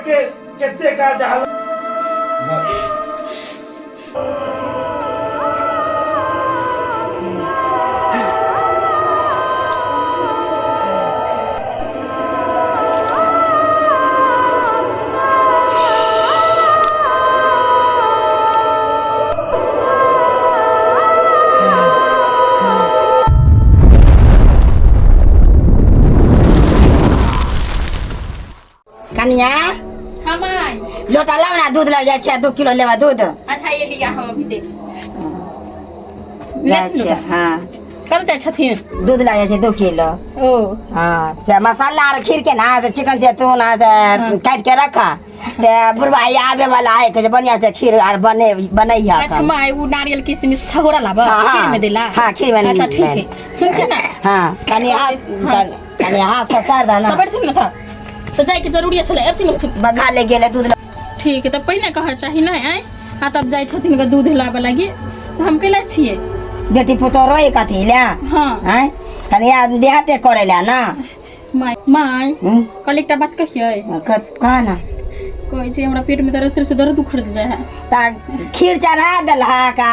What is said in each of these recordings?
के कते काज हाल। कनिया। हाँ माय। लोटा लाओ ना, दूध लाओ, जाइ छियै 2 किलो लेबा दूध। अच्छा, ये लिया, हम अभी दे। जाइ छियै, हाँ। कब जाइ छथिन? दूध ला जाइ छै 2 किलो। ओ। हाँ, से मसाला आर खीर के ना से चिकन से तू ना से काट के रख, से बुढ़वा आबे वाला है के बढ़िया से खीर आर बने बनैया। अच्छा माय, उ नारियल किशमिश छगोड़ा लाबा? हाँ, खीर में देला? हाँ, खीर में। अच्छा, ठीक है, सुन के ना। हाँ, कनी हाथ, कनी हाथ से कर दे ना। तो बैठथिन ना था तो जाए के जरूरी छलै, अबथिन उठथिन। बघा ले गेलै दूध। ठीक है, तब पहिने कहे चाही ना आय आ तब जाइ छथिन ग दूध लाबऽ लागी तऽ हम कैला छियै? बेटी पुतोह रोए कथी ले? हाँ। आँय, कनी देहाते करे ले ना। माय, माय। हम्म? कल एकटा बात कहियै? कह ना। कहै छै हमरा पेट में दर्द से दर्द उखड़ जाइ है। ता खीर चढ़ा देलहा का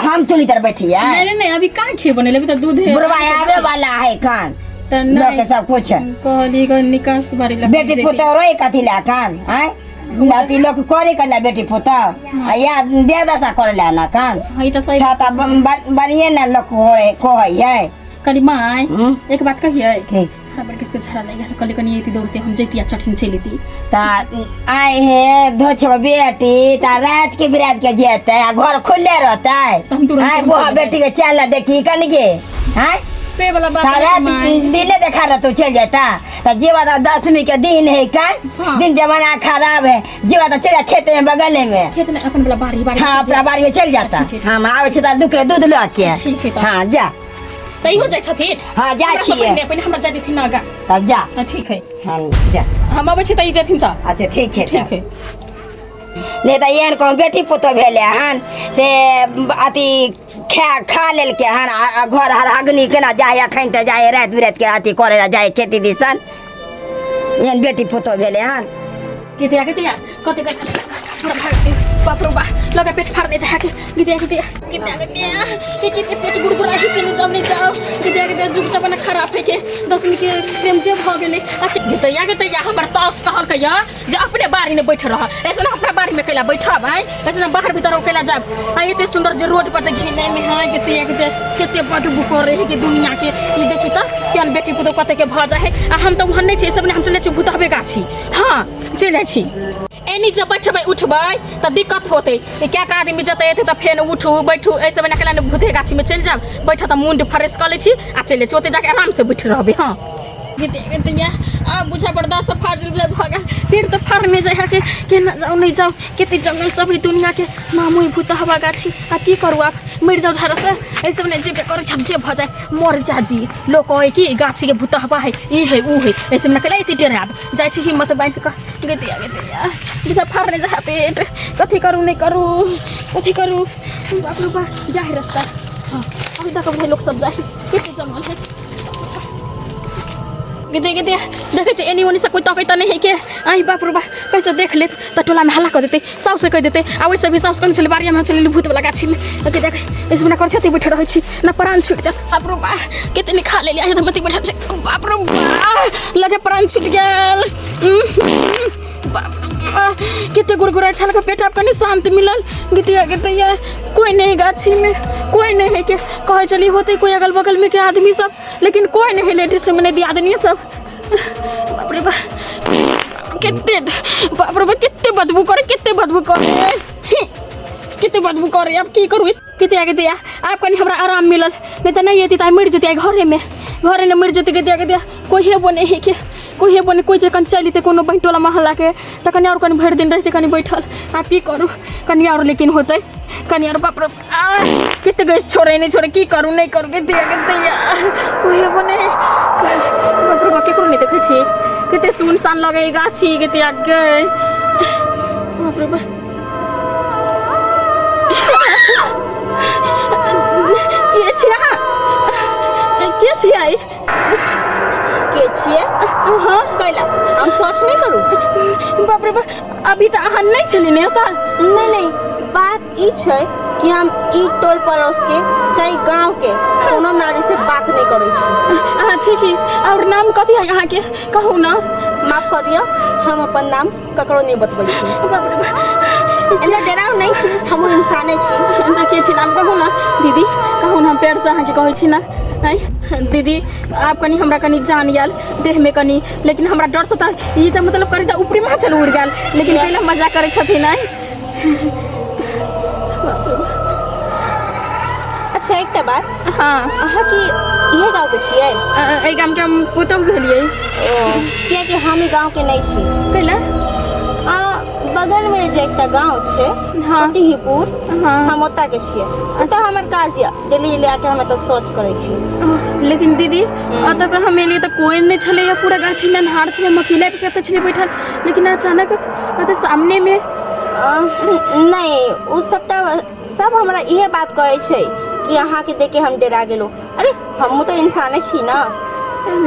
हम चुली तर बैठिए? नहीं नहीं नहीं, अभी कहाँ खीर बनेले, अभी तऽ दूध है। बुढ़वा आबे वाला है कान तऽ लऽ नहीं के सब कुछ। कहली ग निकास बारी लग। बेटी पुतोह रोए कथी ले कान? आँय, अथी लोग करे कर बेटी पुतोह आ या दे दशा करे ले ना कान। हई तऽ सही। छाता बढ़िए ना लोग कहै कहै है। कहली माय। हम्म? एक बात कहियै? ठीक। हमरा किसके झड़ा लागि गेल, कहली कनी एती दौड़ते हम जैती आ चटनी चलि एती। ता आए हे धोछो बेटी, ता रात के बिरात के जेतै आ घर खुले रहतै? तऽ हम तुरंत आए हम बुआ चलि बेटी के चल ना देखी कनिके आए। से वाला बात ता नहीं रात माय। दिने देखा रह तू चल जाता ता जीवा ता दसवीं के दिन है का। हाँ। दिन जमाना खराब है, जीवा ता चल जा खेते में बगले में। खेत में अपन वाला बाड़ी बाड़ी। हाँ, अपना बाड़ी में चल जाता। ठीक है। हम आवे छी ता 2 किलो दूध लऽ के। ठीक है तऽ। हाँ, जा। तऽ इहो जाइ छथिन? हाँ, जाइ हमरा सँ छियै। पहिने पहिने हमरा जाइ देथिन ना आगाँ। तब जा। हाँ, ठीक है। हाँ, जा। हम अबै छी तऽ ई जेथिन तऽ। अच्छा, ठीक है। ठीक है। नहि तऽ एहन कहूँ बेटी पुतोह भेलै हन से अथी खा खा लेलकै हन आ घर हर अग्नि केना जाइ, अखन तऽ जाइ राति बिराति के अथी करै लए जाइ खेती दिसन, एहन बेटी पुतोह भेलै हन। गीतिया, गीतिया, कते पूरा भाग, बाप रे बा, लगा पेट फाड़ने चाहे के। गीतिया, गीतिया, गीतिया, गीतिया, ये गीत पेट गुड़गुड़ा ही के, नहीं जाओ, नहीं जाओ। गीतिया, गीतिया, जुग जमाना खराब है के दसमी के प्रेम जे भ गेलै। आ गीतिया, गीतिया, हमर साउस कहलकै या जे अपने बाड़ी में बैठ रह, ऐसे ना अपना बाड़ी में कैला बैठब आय, ऐसे ना बाहर भीतर कैला जाब आ एते सुंदर जे रोड पर जे घिने में है। गीतिया, गीतिया, केते बदबू करे है के दुनिया के, ई देखी त केहन बेटी पुतोह कते के भ जाए है आ हम त वहाँ नहीं छी, सब ने हम चले छी भूतहबे गाछी। हाँ, चलि जाइ छी। एनी जब बैठबै उठबै तऽ दिक्कत होतै, क्या का आदमी जतै एतै तऽ फेर उठू बैठू, एहि सब एना केला भूते गाछीमे चलि जायब, बैठब तऽ मुंड फ्रेश कऽ लै छी आ चलि जाइ छी, ओतै जाके आरामसँ बैठ रहबै। हाँ गीते, आब बुझा बर्दाश्त फाजिल भऽ गेल, पेट तऽ फाड़ने जाइ है के, केना जाउ नहि जाउ, कते जंगल सब है दुनिया के, मामू भूतहवा गाछी, आ की करू, आब मरि जाउ झाड़सँ, एहि सब नहि जेबे करै छी, जे भऽ जाय मर जा जी। लोक कहै कि गाछीके भूतहवा है, ई है, ऊ है, एहि सब ने केला एते डेरायब, जाइ छी हिम्मत बान्हि कऽ। गतिया, गतिया, बुझा फाड़ने जा पेट, कथी करू नहि करू, कथी करू, बाप रे बाप, जाए रास्ता। हाँ, अभी तक भाई लोग सब जाए, कते जंगल है। गते, गते, देखै छी एनी ओनी से कोई तकै तऽ नहि है के? आई बाप रे बाप, कैसे देख लेत तऽ टोला में हल्ला कऽ देतै, साउस से कहि देतै आ ओहिसँ भी साउस कहने छलै बाड़ियामे हम चलि भूत वाला गाछीमे। गते देख, एहि सब कर छथि बैठल रहै छी ना प्राण छूटि जायत। बाप रे बाप, कते ने खा लेलियै, आइ मती बैठल छै। बाप रे बाप, लगे प्राण छूटि गेल। बाप रे बाप, कते गुड़गुड़ा छल के पेट, आब कनि शान्त मिलल। गीतिया, गीतिया, कोई नहीं गाछी में, कोई नहीं है के? कहै छली होतै कोई अगल बगल में के आदमी सब, लेकिन कोई नहीं है, लेडीज में दियादनी सब। बाप रे बाप, कते, बाप रे बाप, कते बदबू करे, कते बदबू करे, छी, कते बदबू करे, आब की करू? कते कते, आब कनि हमरा आराम मिलल, नहीं तऽ नहीं एती तऽ मरि जेती घरे में, घरे में मरि जेती। कते कते, कोई हेबो नहीं है के? कोई हेबो नहीं, कोई जे कनि चलि जेतै कोनो बहिन टोला मोहल्ला के तऽ कनि आओर कनि भरि दिन रहितै कनि बैठल। आब की करू, कनि आओर लेकिन होतै कनि आओर। बाप रे, कते गैस छोड़े नहि छोड़े, की करू नहि करू? कते कते, कोई हेबो नहीं। बाप रे बाप, केकरो नहि देखै छी, कते सुनसान लगै गाछी। कते आगे, बाप रे बाप, के छी अहाँ? के छियै? के छियै? हाँ। कैला हम सर्च नहीं करू? बाप रे बाप, अभी तऽ अहाँ नहि छलियै ने ओतऽ? नहीं नहीं, बात ई छै कि हम ई टोल पड़ोस के चाहे गांव के कोनो नारी से बात नहीं करै छी। अहाँ छी की? और नाम कथी है अहाँके, कहू ना। माफ कर दियौ, हम अपन नाम ककरो नहीं बतबै छी। बाप रे बाप, एना डराउ नहीं, हमहूँ इंसाने छी। एना के छी नाम कहू ना दीदी, कहू ना, हम पैर से अहाँके कहै छी ना। आँय दीदी, आब कनी हमरा कनी जान आयल देह में कनी, लेकिन हमरा डर से तऽ ई तऽ मतलब करी तऽ ऊपरे में चल उड़ गेल, लेकिन पहिले मजा करै छथिन। आँय अच्छा एकटा बात। हाँ। अहाँ की इहे गाँव के छियै? एहि गाम के हम पुतहु भेलियै। कियाकि हम ई गाँव के नहीं छी। कैला? आ बगल में जे एकटा गाँव छै। हाँ। कोठीपुर। हाँ। हम ओतऽ के छियै, ओतऽ हमर काज यऽ, डेली डेली आके हम एतऽ सर्च करै छी। लेकिन दीदी, ओतऽ तऽ हम एलियै तऽ कोइ नहि छलैया, पूरा गाछी में अन्हार छलै, हम अकेले आबि कऽ एतऽ छलियै बैठल, लेकिन अचानक ओतऽ सामने में नहीं, ओ सबटा सब हमरा इहे बात कहै छै कि अहाँके देख के हम डरा गेलहुँ। अरे हमहूँ तऽ इंसाने छी ना।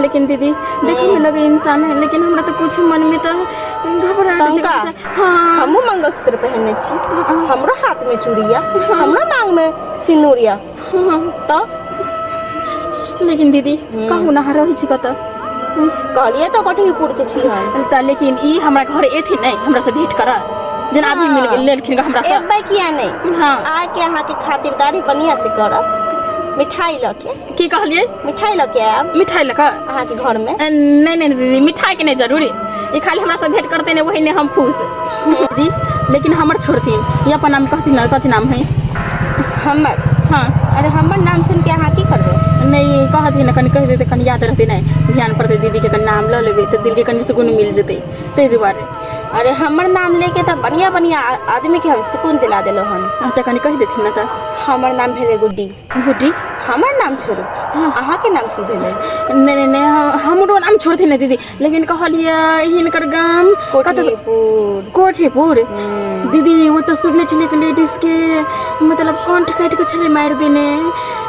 लेकिन दीदी, देखै में लगे इंसान है, लेकिन हमरा तऽ कुछ मन में तऽ घबराहट शंका? हाँ। हमहूँ मंगलसूत्र पहनने छी, हमरो हाथ में चूड़ी यऽ, हमरो मांग में सिन्दूर यऽ। हाँ। तऽ लेकिन दीदी, कहू ना, अहाँ रहै छी कतऽ? कहलियै तऽ कोठीपुर के छी हम। तऽ लेकिन ई हमरा घर एथिन नहि हमरा से भेंट करऽ, जेना अभी मिल हाँ। लेलखिन हमरा से? एबै किया नहीं? हाँ। आके अहाँके खातिरदारी बढ़िया से करब, मिठाई लऽ के। की कहलियै? मिठाई लऽ के आयब। मिठाई लऽ कऽ? अहाँके घर में। नहीं नहीं दीदी, मिठाई के नहीं जरूरी, ई खाली हमरा से भेंट करते ने, वही ने हम खुश दीदी। लेकिन हमर छोड़थिन, ई अपन नाम कहथिन ना, कथी नाम है? हमर? हाँ। अरे हमर नाम सुन के अहाँ की करबै? नहीं, कहथिन ना, कनी कहि देते, कनी याद रहते, नहीं ध्यान पड़ते दीदी के, कनी नाम लऽ लेबै तऽ दिल के कनी सुकून मिल जेतै, ताहि दुआरे। अरे हमर नाम लेके तऽ बढ़िया बढ़िया आदमी के हम सुकून दिला देलहुँ हन। हाँ, तऽ कनी कहि देथिन ना तऽ। हमर नाम भेलै गुड्डी। गुड्डी? हमर नाम छोड़ू, अहाँके नाम की भेलै? नहीं नहीं नहीं, हमरो नाम छोड़थिन ना दीदी, लेकिन कहलियै हिनकर गाम कतऽ? कोठीपुर। कोठीपुर? दीदी, वो तऽ सुनने छलियै कि लेडीज के मतलब कंठ काटि के छलै मारि देने।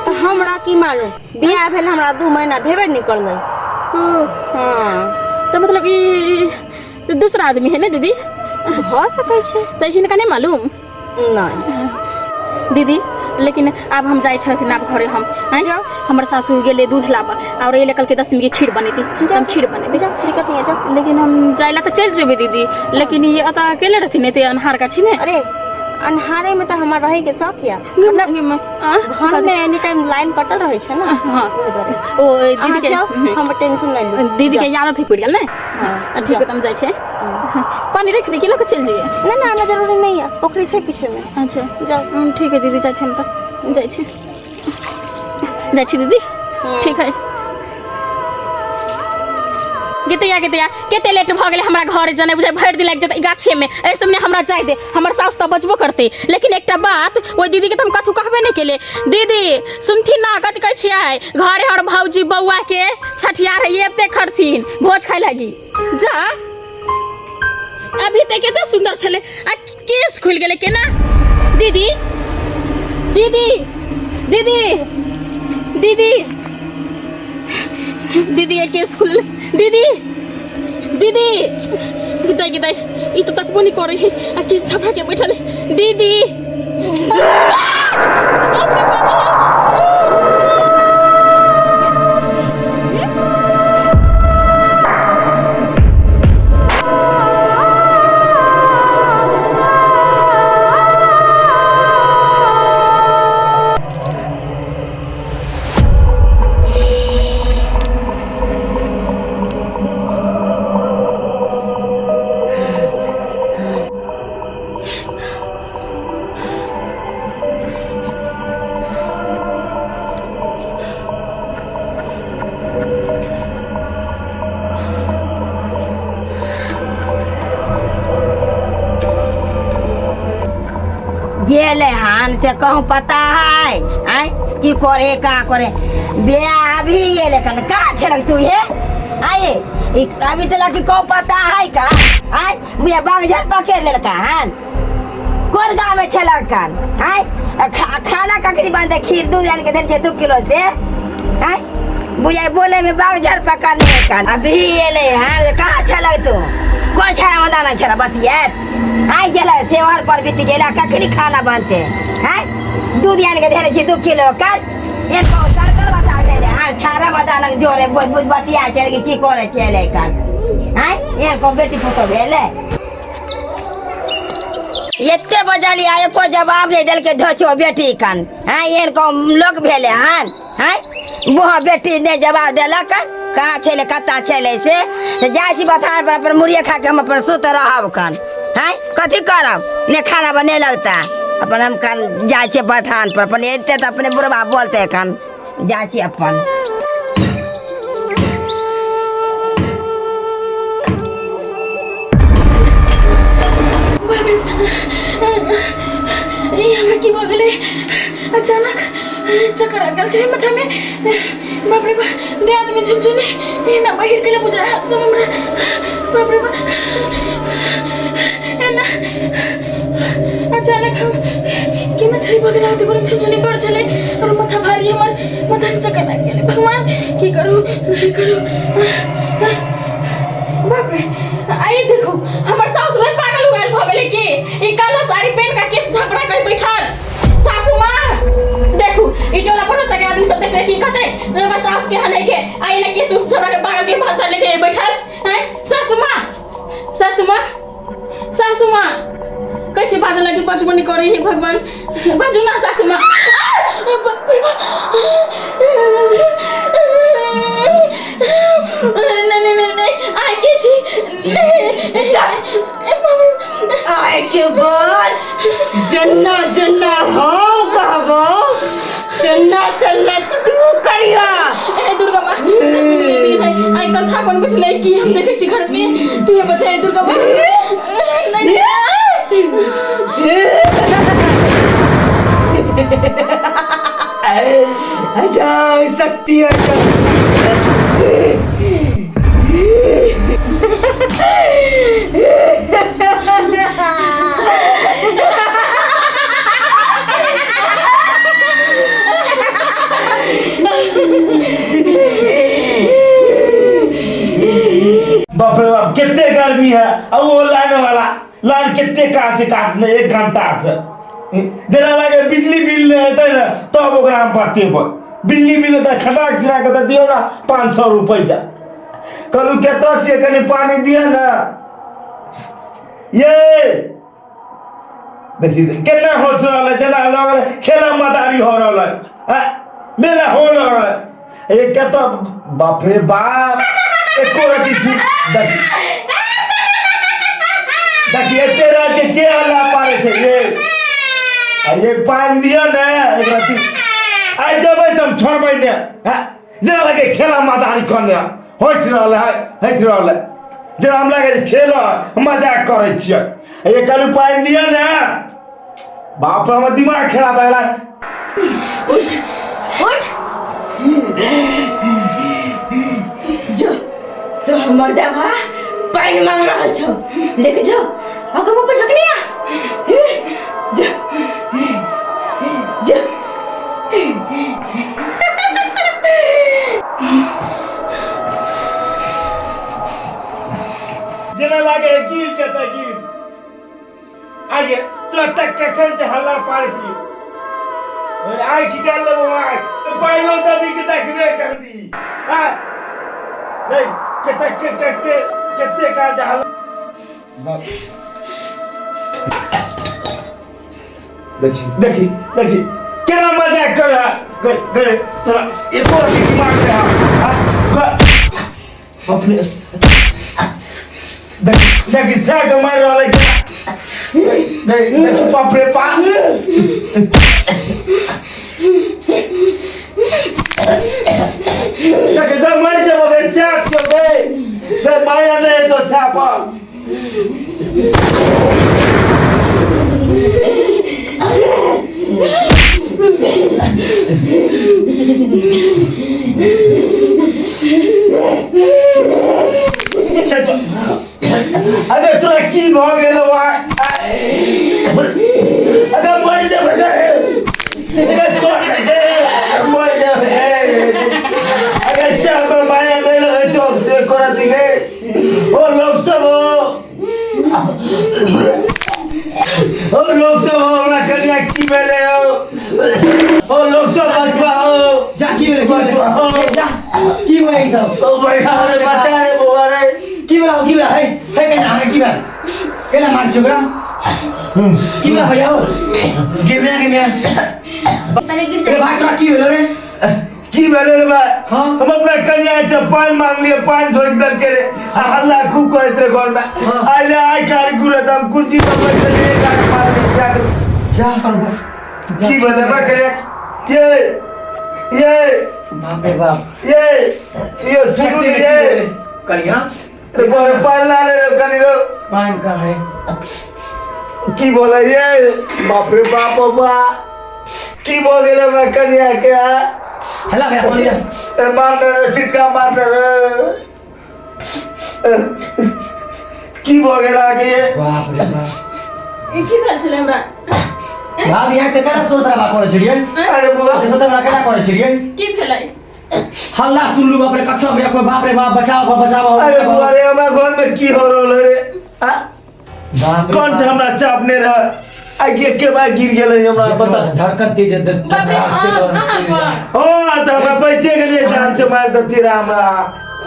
तऽ हमरा की मालूम, बियाह भेल हमरा 2 महीना भेबे नहीं करलै। हाँ। तऽ मतलब ई तऽ दूसरा आदमी है ने दीदी? भऽ सकै छै। तऽ हिनका नहीं मालूम? नहीं। दीदी, लेकिन आब हम जाइ छथिन आब घरे हम। आँय? जाउ। हमर सासू गेलै दूध लाबऽ, और एले कल के दशमी के खीर बनेती, हम खीर बनेबै। जाउ, दिक्कत नहीं है, जाउ। लेकिन हम जाइला तऽ चलि जेबै दीदी, लेकिन ई एतऽ अकेले रहथिन एते अन्हार गाछी में। अरे अन्हारे में तऽ हमर रहै के शौक यऽ, मतलब घर में एनी टाइम लाइन कटल रहै छै ना। हाँ। ओहि दुआरे। ओ दीदी अहाँ के जाउ, हमर टेंशन नहीं लिअ। दीदी के याद अथी पड़ि गेल ने। हाँ, ठीक है, तऽ हम जाइ छियै, पानी रखि दै कि लऽ कऽ चलि जइयै? नहीं नहीं, हमरा जरूरी नहीं है, पोखरी छै पीछे में। अच्छा। जाउ। ठीक है दीदी, जाइ छी हम तऽ, जाइ छी, जाइ छी दीदी। ठीक है। गीतिया गीतिया, कते लेट भऽ गेलै हमरा घर जने, बुझाइ भरि दिन लागि जेतै ई गाछेमे। एहि सबमे हमरा जाय दे, हमर साउस तऽ बजबो करतै। लेकिन एकटा बात, ओहि दीदीके तऽ हम कथू कहबे नहि केलियै। दीदी सुनथिन ना, कथी कहै छियै, घरे हर भौजी बौआ के छठियार है, एबते करथिन भोज खाय लागी। जा, अभी तऽ कते सुन्दर छलै आ केस खुलि गेलै केना? दीदी, दीदी, दीदी, दीदी, दीदी, ये केस खुलल। दीदी, दीदी, गिदाई गिदाई, ई तऽ तकबो नहि करै है आ केस छपरा के बैठल है। दीदी, बाप रे बाप। गेलै हन से कहूँ पता है? आँय, की करे का करे बियाह अभी एलै कन का छलक तू हे? आए ई अभी तक की कहूँ पता है का? आँय, बियाह बाग झर पकड़ लेलका हन, कोन गाँव में छलक हन? आँय, खाना ककरी बनतै? खीर दूध आनि के देने छै 2 किलो से। आँय, बुझाइ बोले में बाग झर पकड़ने कान अभी एलै हँ कहाँ छलक तू कोन छड़ा मदाना छड़ा बतियात आइ गेलै सेवार पर बीत गेला कखनी खाना बनते हैं दूध आनि के धेने छी 2 किलो कर एक सरकर बता भेलै हँ छाड़ा मदाना जोरे बतिया छै कि की करै छै कान हैं एहन को बेटी पुतो भेलै। एते बजलिया एको जवाब नहि देलकै धोचो बेटी कन। हैं, एहन को लोक भेलै हन? हैं, बुह बेटी नहि जवाब देलक, कहाँ छलै, कत्ता छलै से। से जाइ छी बथान पर, अपन मुड़िए खा के हम अपन सुत रहब कन। हैं, कथी करब? ने खाना बनेलक तऽ अपन हम कन जाइ छियै बथान पर अपन। एते तऽ अपने बुढ़बा बोलतै कन, जाइ छी अपन। ई हमरा की भऽ गेलै? अचानक चक्कर आबि गेल छलै माथामे। बाप रे बाप, देह हाथमे झुनझुनी एना बहिर गेलै बुझा हाथ सब हमरा। बाप रे बाप, एना अचानक हम केना छई भऽ गेलै? हाथ गोड़ झुनझुनी बड़ छलै और माथा भारी, हमर माथाके चक्कर आबि गेलै। भगवान, की करू, नहीं करू? बाप रे, आई देखो, हमर सासु भाई पागल हो गेल भऽ गेलै की? ई काला साड़ी पहन के केस झपड़ा कर बैठल सासु माँ। देखू, ई टोला पड़ोसा के आदमी सब देखले की कहते से हमर सास के हने के आई ने केस उस झपड़ा के पागल के भाषा लेके बैठल हैं। सासु माँ, सासु माँ, सासु माँ, कहै छी बाजऽ लागी, बजबो नहि करै हे भगवान। बाजू ना सासु माँ। नहीं नहीं नहीं नहीं, आइ के छी? आइ के बाद जन्ना जन्ना हम कहबो, चन्ना चन्ना तू करिया। ए दुर्गा माँ, 10 के दिन है, आइ कल थापन बैठले की हम देखै छी घर में। तू हे बचाए दुर्गा माँ। नहीं नहीं। अच्छा शक्ति है। बाप रे बाप, कितने गर्मी है और वो लाइन वाला लाइन कितने काट से काटने 1 घंटा से। जेना लागे बिजली बिल नहीं हेतै ने तब ओकरा हम बतेबै। बिजली बिल तऽ खटाक छिना के तऽ दियौ ने 500 रुपैआ। कहलू कतऽ छियै, कनि पानि दिअ ने। ये देखी केना हंस रहल है, जेना लगल खेला मदारी हो रहल है। आँ, मेला हो रहल है। ये कतऽ? बाप रे बाप, एको रति छु देखी देखी, एते रात के के हल्ला पारे छै ये? आ ये पानि दिअ ने एक रति। आइ जेबै तऽ हम छोड़बै ने। हैं, जेना लगे खेला मदारी कने होइत रहल है, होइत रहल है, जेना हम लगे जे खेल मजाक करै छियै। ये कहलू पानि दिअ ने। बाप रे, हमर दिमाग खराब भए गेलै। उठ उठ। जो तो हमर देवा पानि मांग रहल छौ, लेके जो ओकर मुँह पर झकनिया। जो जो। जेना लागे गिर जेतै गिर। आगे तोरा तक कखन से हल्ला पारै छी। आइ की कर लेबो? आइ पाइनो दबी के देखबे करबी। आ नहीं कते के के के कते काज हल्ला। देखी देखी देखी, केना मजाक कर रहा। गए गए, तोरा एको रत्ती दिमाग में है? अपने देखी देखी, साग मार रहल है। नहीं देखी, बाप रे बाप। देखी गए, मर जाबो गए, साग क्यों गए गए माया नहीं तो साप। अरे तोरा की भऽ गेलौ? अगर मर जेबै गे, छोड़ गे, मर जेबै। अगर बचवा। जा की हुआ ई सब? ओ भैया रे, बचा रे बउआ रे। की भेल, की भेल? हे हे, केना अहाँ की भेल? केना मार छी ओकरा? की भेल भैया? हो गिरने गिरने। पहले गिर रे जाए। भाई, तोरा की भेल रे? की भेलै रे भाई? हाँ? हम अपना कनिया से पानि मांगलिए, पानि झोंकि देलकै रे आ हल्ला खूब करैत रहे घर में। हाँ। आइ आइ खाली घुरत, हम कुर्सी पर बैठल रहियै, एक लाख मारने गिरा देलकै। जा जा। की भेलै बा कनिया? ये ये। बाप रे बाप। ये ये, सुनू ने ये। कनिया। रे बड़े पानि ला रे कनि रे। पानि कहाँ है? की बोले ये? बाप रे बाप, बा की भऽ गेलै हमरा कनिया के? हल्ला भैया, पानी ला। ए, मारने रे, सिटका मारने रे। ए, की भऽ गेल अहाँके ये? बाप रे बाप। ई की भेल छलै हमरा? भाभी, यहाँ ते केना शोर शराबा करै छलियै? अरे बुआ। शोर शराबा केना करै छलियै? की भेलै? हल्ला सुनलू, बाप रे, कच्छो भैया कोई, बाप रे बाप, बचाओ बचाओ। अरे बुआ रे, हमरा घर में की हो रहल है रे? आ? बाप रे कंठ बाप। हमरा चापने रहे, आइ के के बार गिर गेलै हमरा बता। धड़कन तेज है, बाप रे, अहाँ पर। हाँ, तऽ हमरा बचे गेलियै, जान से मारि देती रहे हमरा।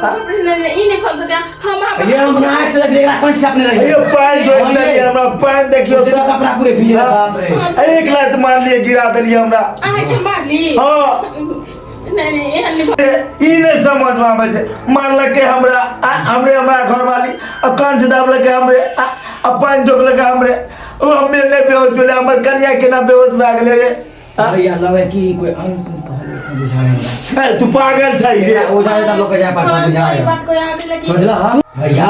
बाप रे, नहीं नहीं, ई नहीं भऽ सकै हम। ये हम नाक से देख रहा, कंठ चापने रही। अयो, पानि झोंकि देलियै हमरा, पानि देखियौ तऽ तऽ। कपड़ा पूरे भीज रहा, बाप रे। एक लात मारलियै, गिरा देलियै हमरा। अहाँके मारली? हाँ। नहीं नहीं, एहन नहि भऽ- ई नहि समझमे आबै छै, मारलकै हमरा आ हमरे हमरा घरवाली आ कंठ दाबलकै हमरे आ आ पानि झोकलकै हमरे। ओ हमे नहि बेहोश भेलै, हमर कनिया केना बेहोश भए गेलै रे? भैया, लगे कि कोई अंश अंश कहल बुझाए हमरा। ए, तू पागल छै रे। ओ जाए त लोग के जाए पड़ता। हाँ, बुझाए। सही बात कोई आबे लगी। समझला? हाँ भैया,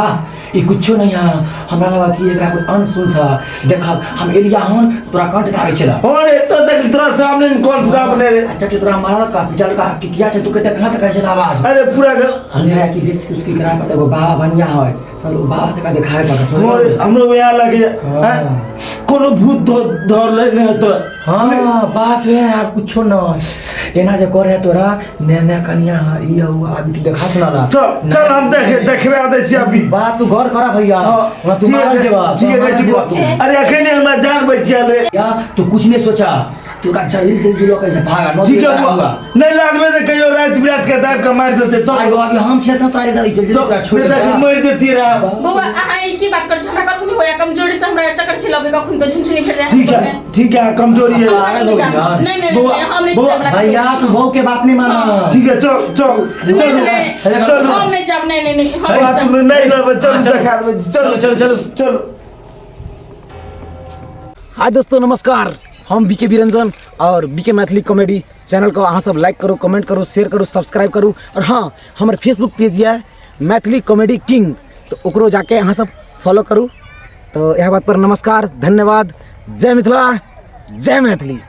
ई कुछो नहीं है, हमरा लगा कि एकरा कोई अंश उंश है। देखब, हम एलिया हन, तोरा कंठ दाबै छला। और एतो तक तोरा सामने में कौन दाबने रे? अच्छा, तोरा मारल का पिटल का कि किया छै? तू कते कहाँ तक कहै छै आवाज? अरे पूरा घर। हमरा कि रिस्क उसकी करा पड़ता, एगो बाबा बढ़िया है तो ओ बाबा से का दिखाए पड़ता। हमरो हमरो वएह लगे। हाँ। हैं? कोनो भूत धर ले नहीं होतो। हाँ, बात है यार, कुछो न एना जे करे तोरा नया नया कनिया है ई हुआ, अभी तू देखा सुना ला। चल चल, हम देखे देखबे आदै छी अभी। बात तू गौर करा भैया। हाँ, वहाँ तू ठीक मारल है, जेबा। ठीक है, मारल ठीक जेबा है। तू। अरे अखने हमरा जान बचिया ले। या तू कुछ नहीं सोचा, तू का जल्दी से जुलो कैसे भागा नो। ठीक है बुआ, नहीं लाजबे तो कहियो रात बिरात के दाब के मार देते तो। आई बाबा, हम क्षेत्र तो आई जल्दी तो तोरा छोड़ नहीं दे। देख, मर जेती रहा। बौआ, अहाँ ई की बात करै छी? हमरा कखनो होया कमजोरी से हमरा चक्कर छै लगे, कखन तो झुनझुनी भेल जाय। ठीक है, ठीक है, कमजोरी है। हम नहीं जाब। नहीं नहीं बौआ, नहीं, हम नहीं बौआ, जाब, हमरा भैया, तू बहू के बात नहीं माना। ठीक है, चल चल। नहीं, चल। नहीं, चल। हम नहीं जाब, नहीं नहीं नहीं, हम बुआ, नहीं जाब। तुम नहीं लेबै, चल देखा देबै, चल। चलो चलो चलो। चल। हाय दोस्तों, नमस्कार, हम बीके बिरंजन और बीके मैथिली कॉमेडी चैनल को अहाँ सब लाइक करू, कमेंट करू, शेयर करू, सब्सक्राइब करू और हाँ, हमर फेसबुक पेज यऽ मैथिली कॉमेडी किंग, तो ओकरो जाके अहाँ सब फॉलो करू। तो यह बात पर नमस्कार, धन्यवाद, जय मिथिला, जय मैथिली।